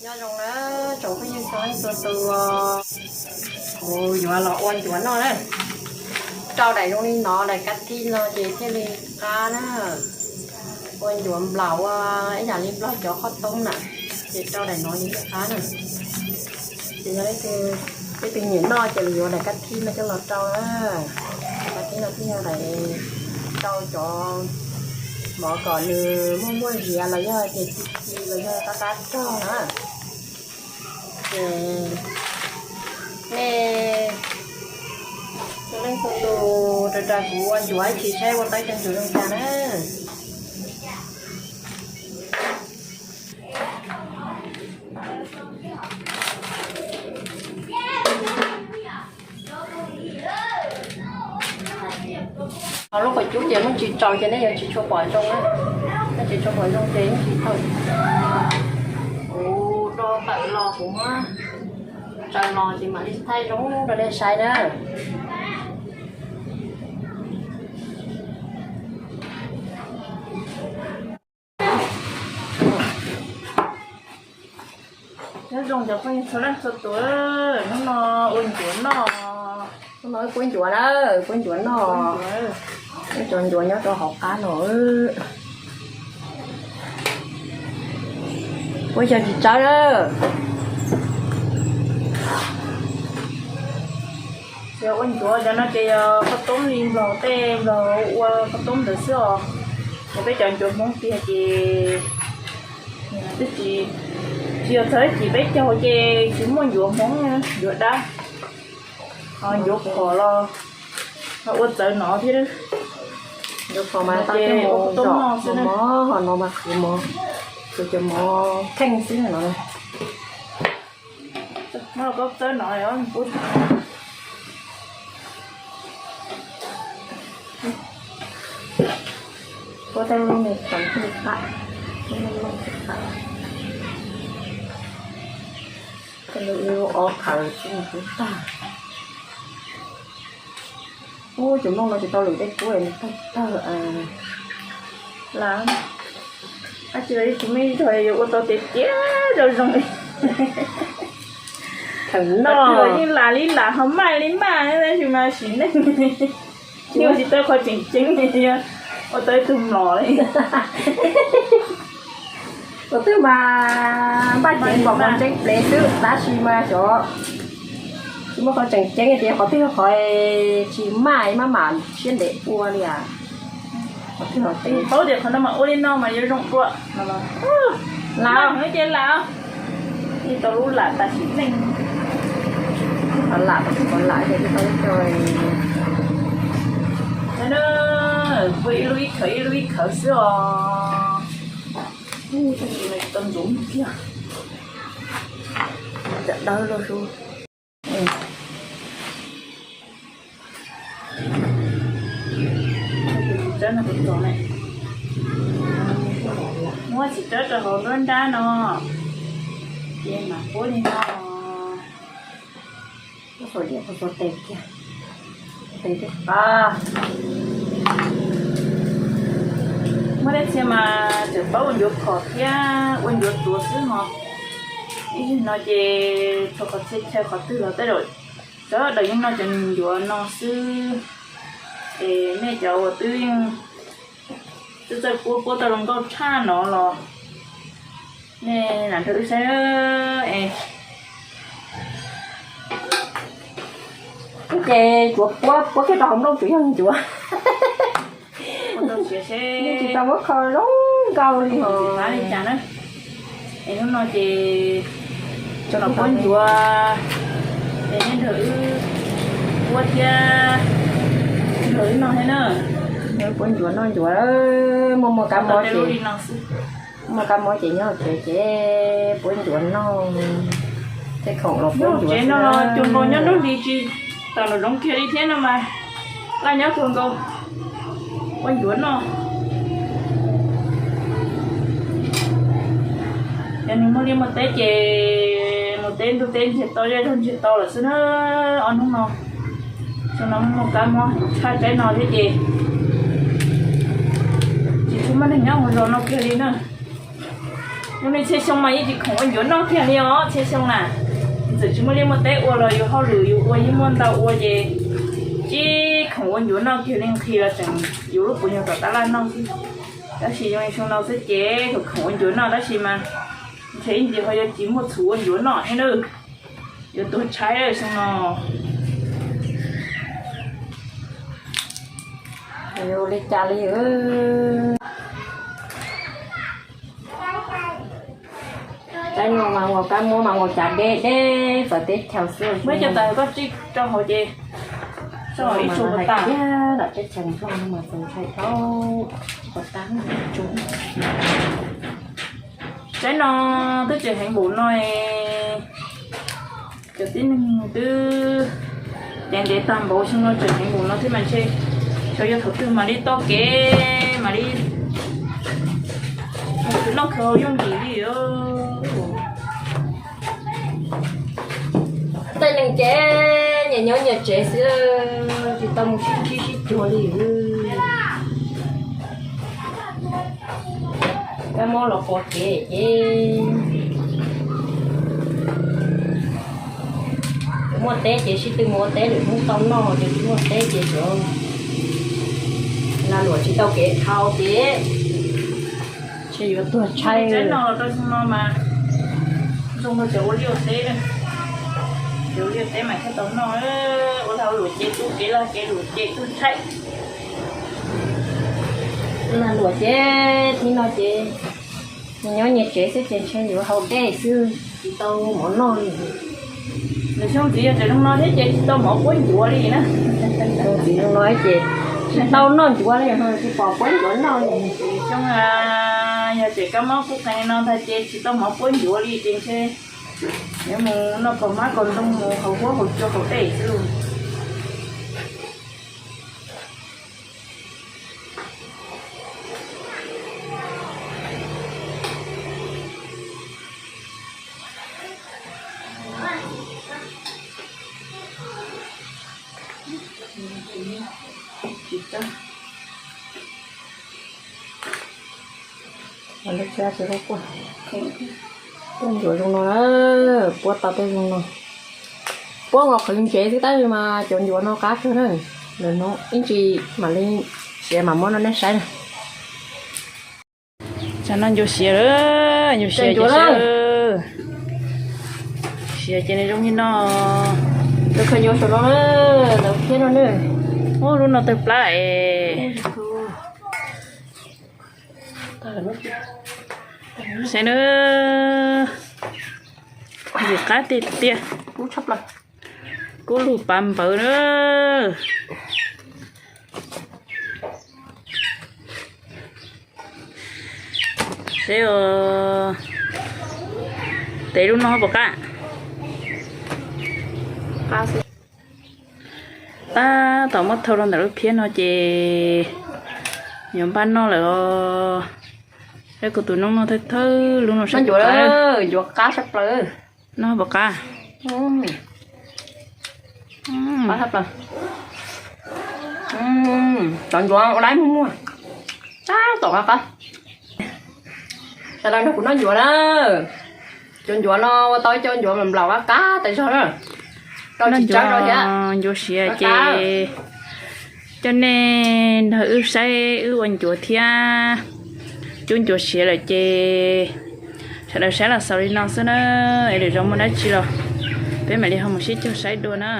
Nyob zoo na, tsoom phooj ywg txhua leej txhua tus, kuv yuav los ua ncuav noj na. Rau daim zoo li no, daim kab thib no ces thiaj li qab na. Ua ncuav nplaum ua ib yam li nplog cov qhob toob na, ces rau daim no ces thiaj qab na. Ces yog leej twg nyiam noj ces lawv yuav daim kab thib no coj los rau na. Daim kab thib no thiaj yog daim rau cov mov kom nws muaj muaj ziav los yog ces ci ci los yog qab qab rog na. Ces nej txhua leej txhua tus raws raws kuv ua ncuav ib chim saib ua tau cov ncuav zoo cas na. Ho lub qhov cub ces muaj tsis tsaus ces nej yuav tsis tshua pom zoo na. Nej tsis tshua pom zoo ces yeej tsis tau. Kuv do tawm los kuv muab tsaws los ces mam li thaij zoo rau nej saib na. Nyob zoo cov phooj ywg txhua leej txhua tus, hnub no ua ncuav noj. Hnub no wb puab ncuav na, puab ncuav noj. Wb cov ncuav nyob rau hauv qab no. Puab xyaw tsis tsawg na. Yog ua ncuav cov no ces yog qhob toob li nplog tej nplog ua qhob toob ntawd xwb os. Yog peb cov ncuav Hmoob tiag ces twb tsis, tsis yog txog ib chim peb caug ces tsis muaj ncuav Hmoob, ncuav dab, ho ncuav phom los ho ua txawv no thiab. Ncuav phom mas tau coj mus zom mov, ho no mas qhwv mov, qhwv cov mov kheej xwb no. Muab los koj txawb no os. Puab tej lub me qhov twg qab, lub me loj twg qab, tej lub ib lub ob khaws xwb nws twb tag. Ub, cov nplooj no tsis tau lwm tej kub nws tawg tawg lawm. Ab tsi los ib tug me zog yuav ua tau tiav tiav zoo zoo li. Thaum no yeej lam li lam ho maj li maj tab sis mas sim neej yeej ua tsis tau qhov tseem ceeb, ua tau ib tug mlom li. Tus twg mas npaj ceev npaum qhov ntseeb plev xwb tab sis mas xyov tsis muaj qhov tseem ceeb tias qhov twg yog qhov tsis maj maj mam siab ntev ua li as. Qhov twg los teb paub tias qhov no mas ua li no mas yuav zoo dua. Lam ces lam, ib tau lub lam tas sim neej. Qhov lam, qhov lam ces ib tau lub co. Ua ib lub ib khawv ib lub ib khawv xwb os. Tau ntxuv kiag, cam dawb luaj su. Muab txiv tsawb rau hauv nruab nrab no, ces mam puab li no. Ua diam ua tes kiag, tes twb qab. Muaj dej txhia mas tseem paub ua ncuav khom thiab ua ncuav tuav xwb ho. Ib zaug no ces txhua qhov txhia chaw qhov twg los tej zaum sawv daws yeej noj cov ncuav no xwb. Es nej cov uas twb yeej txawj txawj puab puab tau zoo nkauj tshaj no los nej lam nrog wb saib es. Ces ncuav puab puab kiag rau hauv nplooj tsuas yog ncuav. Tsis tau muab kho zoo nkauj li hos. Es hnub no ces tso los puab ncuav, es nej nrog wb puab thiab nrog wb noj thiab na. Puab ncuav noj ncuav, muaj muaj kab mob ces, muaj kab mob ces nyob tsev ces puab ncuav noj. Tej khoom los puab ncuav tsev no los cuag nkaus nyob hnub hli tsis tau nraum zoov kiag li thiab no mas laj nyob cuag nkaus puab ncuav noj. Yog nws muaj liaj muaj teb ces mus teb ntug teb ntsiag to zej zog ntsiag to lawm xwb na. Ob hnub no tsuas no muaj kab mob tshaj tsaib no thiab ces tsis tshua muaj neeg nyob hauv zos no kiag li na. Yog li txhia xyoo mas yeej tsis khoom ua ncuav noj kiag li os txhia xyoo na. Txawm tsis muaj liaj muaj teb ua los yus hauj lwm yus ua yeej muaj ntau ua ces tsis khoom ua ncuav noj kiag li, nqhis los tseem yuav lub puav nyuag tom tab laj noj xwb. Tab sis zoo li xyoo no xwb ces khoom khoom ua ncuav noj tab sis mas ntshe ib ntsis ho yuav tsis muaj txhuv ua ncuav noj thiab nawb. Yuav tuag tshaib xyoo no. Li cas li. Tsaib no mas ua kab mob mas ua cas deb deb pawg teb chaws xwb. Muab cov tas koj tsij rau hauv ces ib tsuag tas. Lam teb chaws Nplog no mas txaus ntshai dhau. Tsaib no twb tseem heev npaum no, cov tib neeg twb cev ntev tag npaum xyoo no tseem heev npaum no thiab mas ntshe xyov yog thaum twg mam li tau kev mam li noj khwv haus yooj yim li. Tej neeg ces nyias nyob nyias tsev xwb, tsis tau mus sib ntsib sib cuag li. Kab mob los pom kev ces muaj teb ces sib tw mus ua teb, lwm hnub tau noj ces tsis muaj teb ces yuav lag luam tsis tau kev dhau ces ntshe yuav tuag tshaib. Tsaib no los rau xyoo no mas zoo nkaus cov ua liaj ua teb, cov ua liaj ua teb mas thiaj tau noj. Ua lag luam ces tu kev lag kev luam ces tuag tshaib. Lag luam ces thib no ces nyias nyob nyias tsev xwb ces ntshe yuav haus dej xwb tsis tau mov noj li. Lwm xyoo ntxiv yog tseem zoo no thiab ces tsis tau mov puab ncuav li na. Xyoo ntxiv zoo no ces tsis tau noj ncuav li, tsis pom puab ncuav noj li. Xyoo yog tseem kab mob kub qees li no ntag ces tsis tau mov puab ncuav li ces ntshe yuav mus noj kaus hmab kaus ntoo mus haus huab haus cua haus dej xwb. Puab ncuav zoo no na, puab tau tej zoo no. Puab nkaus qhwv ntsev xwb tab sis mas cov ncuav no qab kawg na. Ntawm no ib ntsis mam li siav mam muab rau nej saib na. Tsam no ncuav siav lawm, ncuav siav ces siav ces nws zoo li no. Lub khaws ncuav saum no, lub thiab no na. Ub, lub no tawg plab es. Saib na, ntxim qab tiag tiag. Kub lug pav npawv na. Seb, tes lub no puas qab? Tab tom muab thau rau ntawm lub phiab no ces yuav npaj noj lawm os. Seb kuv tus noob noj thawj thawj lub no saib puas qab. Noj puas qab? Qab tshaj plaws. Cov ncuav ua laib muag muag, tab tom qab qab. Sawv daws nrog kuv noj ncuav na. Cov ncuav no ua tau ib co ncuav nplaum qab qab tas zog na. Rau tsis tsawg rau thiab. Ncuav siav ces coj nej nrog wb saib wb ua ncuav thiab. Cub ncuav siav lawm ces sawv daws saib los xaus li no xwb na. Es lwm zaus muaj dab tsi los peb mam li ho mus sib caug saib dua na.